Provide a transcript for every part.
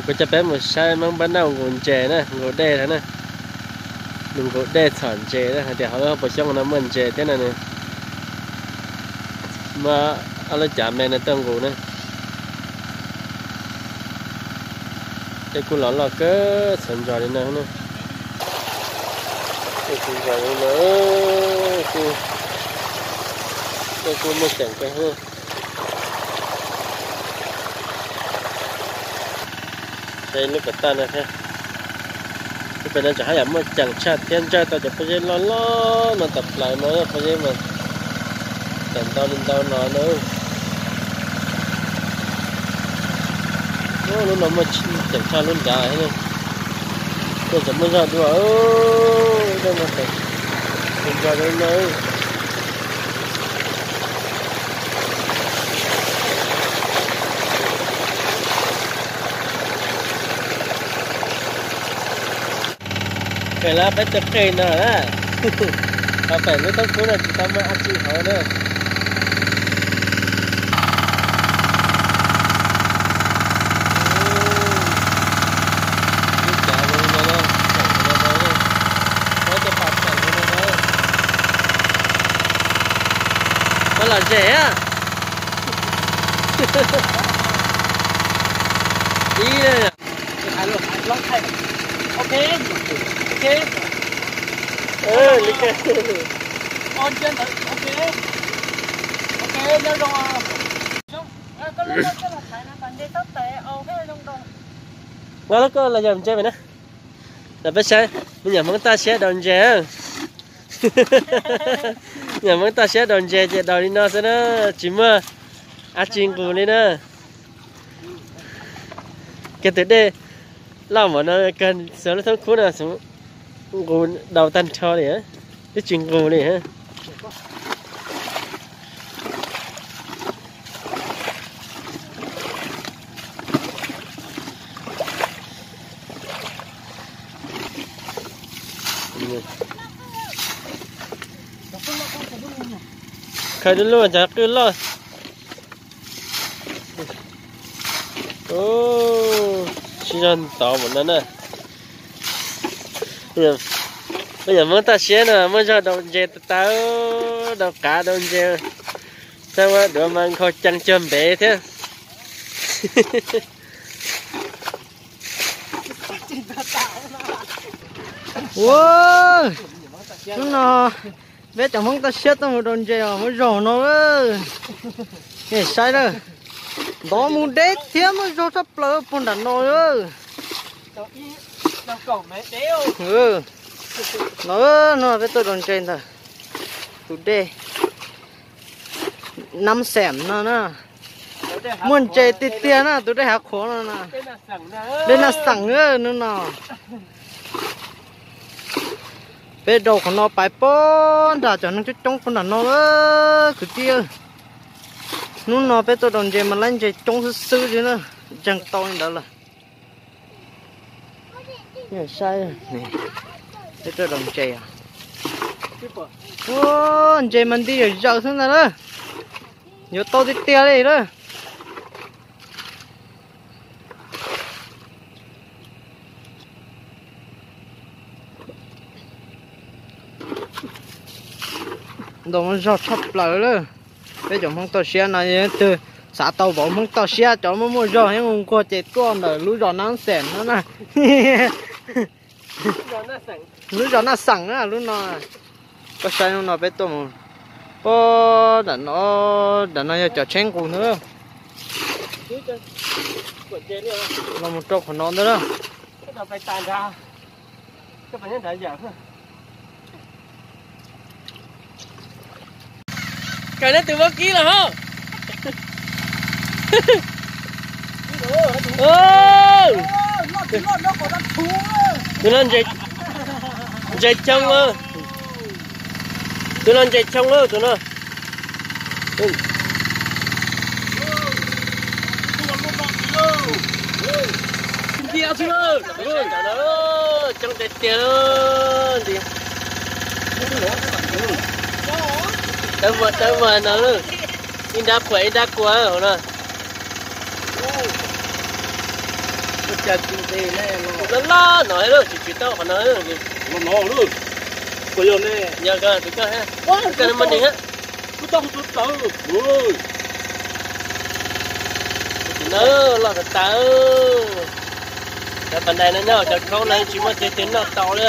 Kuv coj peb mus saib Hmoob npaj nauj nqus ntses na, nqus dej na. Nws nqus dej txhom ntses na, hais tias hauv lub pob xyoob no muaj ntses thiab no. Nws muab ob lub cav me no tuaj nqus na. Dej kuj los loj kawg, txhua ntsos li no na. Dej txhua ntsos li no, dej kuj muaj ceem kawg. Saib lub kom tag no thiab. Lub pem no tsam haj yam muaj ceem tshaj thiab, ntsawj tau cov pob zeb loj loj no tas plaws no, pob zeb mas tawm ntau li ntau no na. Lub no muaj ceem tshaj lub nrad thiab. Tej tseem muaj zog dua, tej no tseem ntsos li no. Pem lawv peb tus qig no na, ho pem lub toob kub no tsis tau muaj dab tsi hauv na. Lub cav no, lub cav pam pem no, muab los ze a. Ib, ok, ok. Nqa lub koj los yog ntses pem na. Los peb saib me nyuam Hmoob toj siab daus ntses. Me nyuam Hmoob toj siab daus ntses ces daus li no xwb na, tsis muaj dab tsi nqus li na. Kiag tus dej loj npaum no, kiag xuas lub thoob khub no nqus daus tag nrho li, twb tsis nqus li. Khaws du lug cov qwj loj. Tsis yog ntov npaum no na. Peb yog Hmoob toj siab no muaj zog daus ntses tas tas, daus qav daus ntses, txaj muab duav mas nkhaus cees cuag npev thiab. Ua, hnub no peb cov Hmoob toj siab tuaj mus daus ntses os, muaj zog no. Nej saib na, ntov mus deb thiab muaj zog tshaj plaws puag nram no. Los, no peb tuaj daus ntses ntawm tus dej Nam Xeem no na. Muaj ntses tiag tiag na, tus dej hav qhuav no na. Dej Nam Xeem hnub no. Peb daus qhov no pais puag nram cov neeg coob coob puag nram no lawm kwv tij. Hnub no peb tuaj daus ntses mas laib ntses coob xwb xwb li na, ntseeg tau li ntawd lawm. Saib, peb tuaj daus ntses os. Ua, ntses mas nti zawm zaws xwb ntag lawm. Yuav tau tiag tiag li lawm. Ntoo muaj zog tshaj plaws lawm. Peb cov Hmoob toj siab no yog leej twg xav tau vauv Hmoob toj siab cov muaj muaj zog thiab nquag ces tuaj ntawm lub zos Nab Xeem no na. Lub zos Naj Xeem na lub no. Koj saib hnub no peb tuaj mus puag nram no, nram no yog cov tsheb nqus ntag. Los mus rau qhov no ntag na. Kawm nej tus vaub kib los hos. Tus no ntses choo, tus no ntses choo tus no. Coob tiag tiag. Tawv muag tawv muag no, ib nrab phuam ib nrab kua hauv no. Loj loj no, tsis tsis tau qhov no. Yog koj, tus koj, koj muaj neeg. Tim no loj tas tas. Cov pas ntais no nyob cov khoob no tsis muaj txiv twg noj tau li.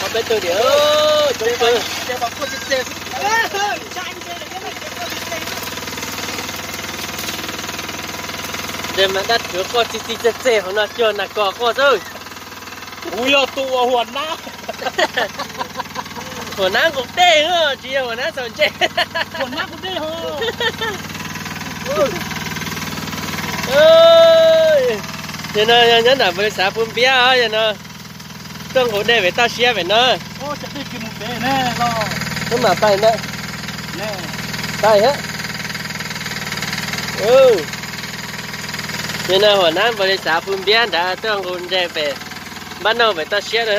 Ob peb tug diam, coob kawg. Ntses mas dab rhuav quaj txi txi txeg txeg hauv no cuag nas kos quaj xwb. Kuv yog tus uas huam nab. Huam nab nqus dej, tsis yog huam nab xaus ntses. Yog no nyob nram npawg xav Phu Npiab os, yog no tuaj nqus dej pem toj siab pem no. Wb mam pais ntawd. Pais hab. Yog no huam nab npawg xav Phu Npiab nrad tuaj nqus ntses pem npab nauj pem toj siab na.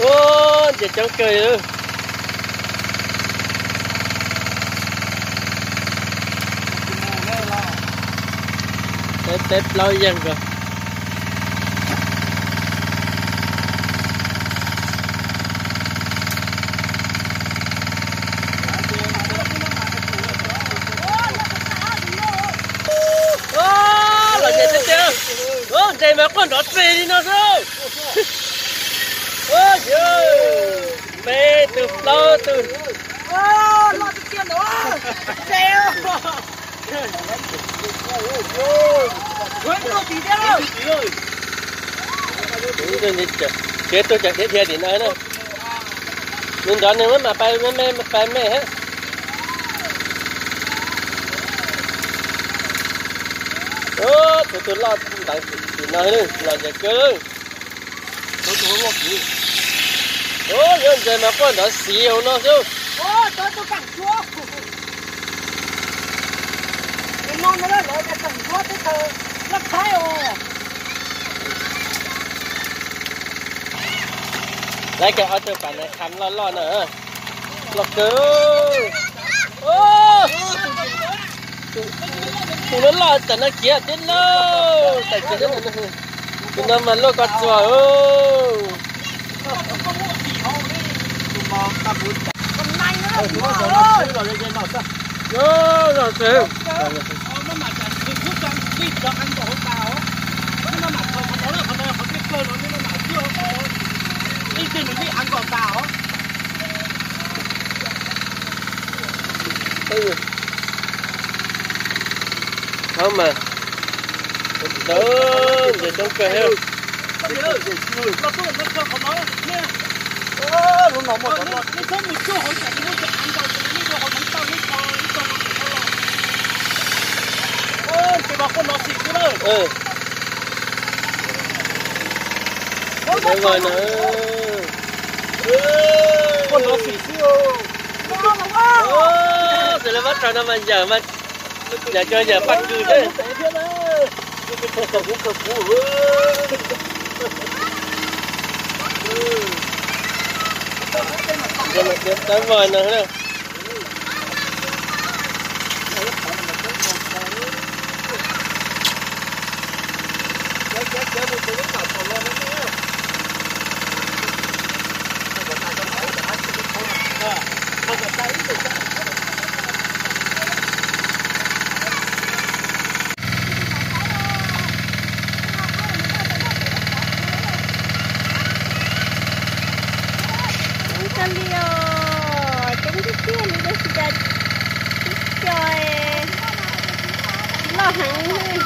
Ub, ntses coob kawg li. Peb plaub yeeg ko. Los ntses tiag tiag, ntses mas quaj nrov txeg li no xwb. Peb tug plaub tug. Tsev tuaj cov dhia dhia tim no na. Nws nrov nws maj mam pais me me, pais me hab. Ub, tsuav tus loj ntawd tim no los ntses kawg. Ub, yuav ntses mas quaj nrov xiv hauv no xwb. Lawv kawm ob tug pas na kham loj loj na. Loj kawg. Tus no loj tam no kiag thiab lauj, tam kiag thiab. Tus no mas loj koj txuas. Thaub mas, ntses coob kawg thiab. Tus lawv pab tsaug no mas yawm mas, yawm cov yawm paj kws thiab. Tab vog no. Coob kawg li os, coob tiag tiag li, tab sis cas tib co loj heev.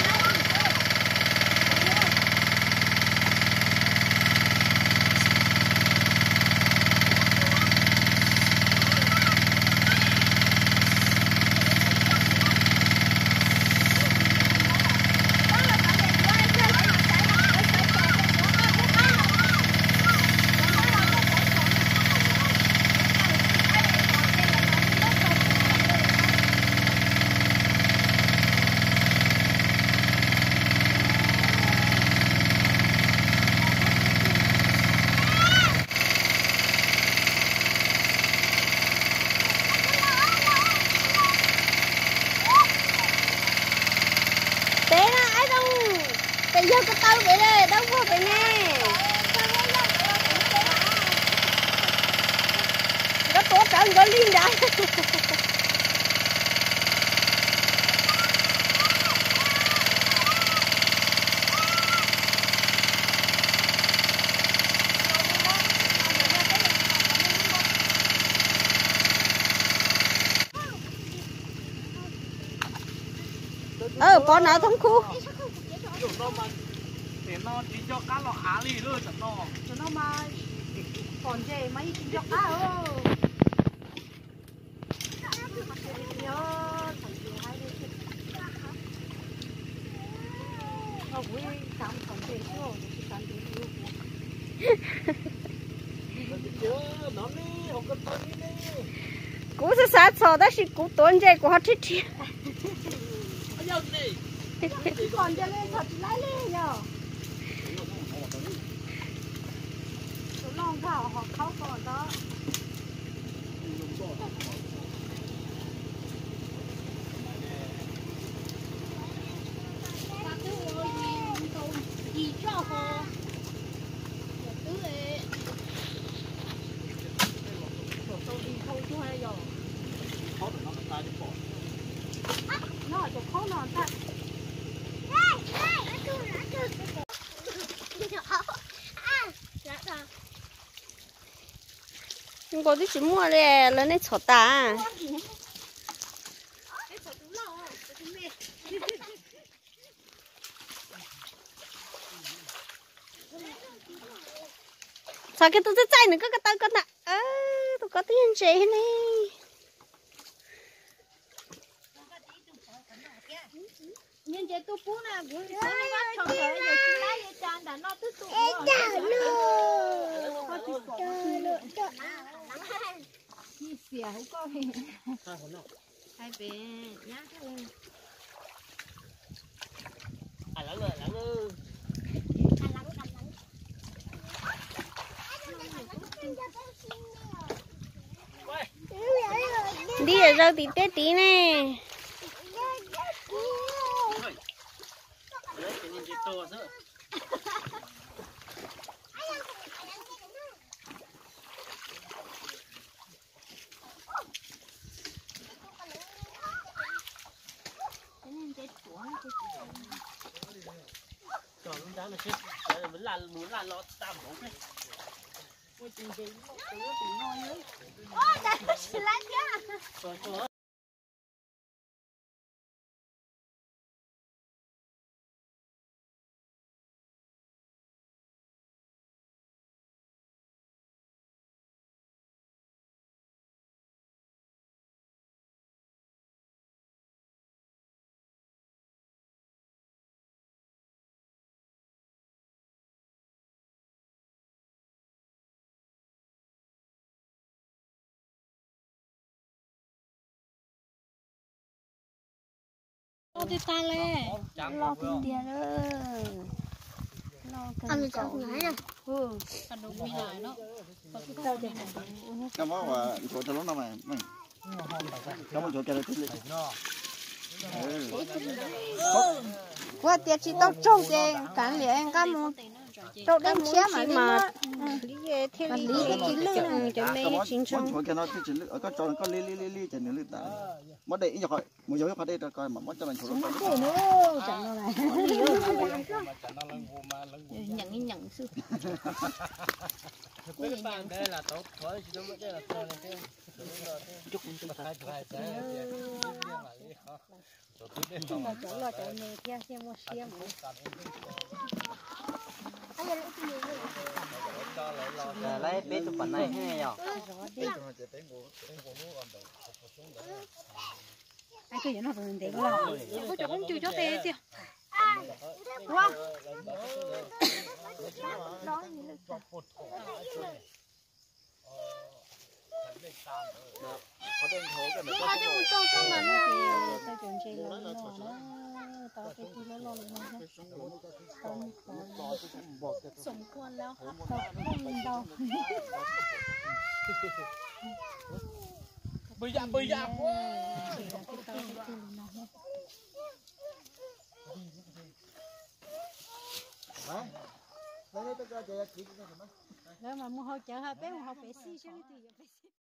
Dawb pem, dawb vog pem ne. Nkawd tuav rawv nkawd li nrad. Pov nav thoob khub. Kuv xav xav txhom tab sis kuv tuav ntses kuv ho rhiab rhiab. Nkaus twb tsis muaj li, lawv nej txhom tas. Txhom kiag tus txaij txaij nws, koj ko taw ko ntag. Tus ko twb yog ntses ne. Niag ntses tuaj pub na, kuv txhob lub vab tsho ntawd yog tsis laib li cas nram no twb tu ua. Koj tsis pom xiam hauv koj li. Hais pem nyab. Nti zaws tim teb tid ne. Loj tiag tiag li. Loj kawg nkaus. Kuv hais tias tsis tau tsaug ces kav liam nqa mus rau dej ntshiab mam li, mam li tsis lwj, cov me tsis ntshua. Koj tso koj li li li li ces nws lwj tas. Muab dej ib nyuag qhov, mus yog ib qhov dej rau koj mam muab coj los nchuav. Nyeem ib nyeem xwb. Cov loj cov me thiab thiaj muaj siab. Lawv peb tus pam nai thiab yom. Ua, tau cov ntses los los na, tau tej tug loj loj li no thiab. Tau me qhov li, tau phooj li ntau. Tau tej tug li no thiab. Lawv mas mus haus cawv ha, peb mus haus pem xij seb leej twg yuav pem xij.